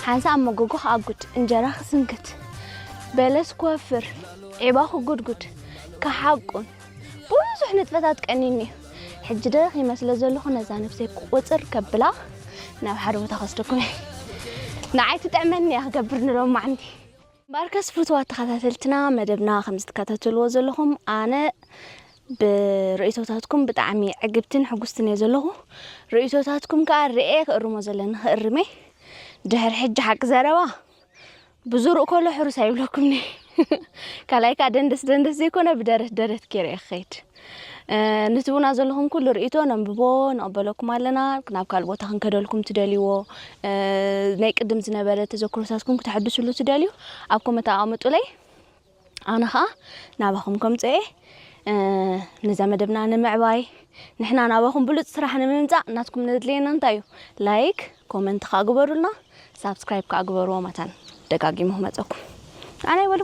ሓንሳእ መጎጎ ክኣጉድ፣ እንጀራ ክስንክት፣ በለስ ክወፍር፣ ዒባ ክጉድጉድ፣ ክሓቁን ብዙሕ ንጥፈታት ቀኒኒ እዩ። ሕጂ ደኺመ ስለ ዘለኹ ነዛ ነብሰይ ቁጽር ከብላ ናብ ሓደ ቦታ ከስደኩም እየ። ንዓይ ትጥዕመኒ እያ ክገብር ንሎማዓንቲ። እምበኣርከስ ፍቱዋት ተኸታተልትና፣ መደብና ከም ዝትከታተልዎ ዘለኹም ኣነ ብርእይቶታትኩም ብጣዕሚ ዕግብትን ሕጉስትን እየ ዘለኹ። ርእይቶታትኩም ከኣ ርእየ ክእርሞ ዘለኒ ክእርም እየ። ድሕሪ ሕጂ ሓቂ ዘረባ ብዙሩእ ከሎ ሕሩስ ኣይብለኩምኒ። ካልኣይ ከኣ ደንደስ ደንደስ ዘይኮነ ብደረት ደረት ገይረ እየ ክኸይድ። ንትቡና ዘለኹም ኩሉ ርእይቶ ነንብቦ፣ ንቕበለኩም ኣለና። ናብ ካልእ ቦታ ክንከደልኩም ትደልይዎ፣ ናይ ቅድም ዝነበረ ተዘክሮታትኩም ክተሐድስሉ ትደልዩ ኣብ ኮመንት ኣቐምጡለይ። ኣነ ኸኣ ናባኹም ከምጽኦ እየ። ነዛ መደብና ንምዕባይ ንሕና ናባኹም ብሉጽ ስራሕ ንምምጻእ ናትኩም ነድልየና እንታይ እዩ? ላይክ፣ ኮመንት ኸኣ ግበሩልና፣ ሳብስክራይብ ከኣ ግበርዎ። መታን ደጋጊሙ ክመጸኩም ኣነ ይበሉ።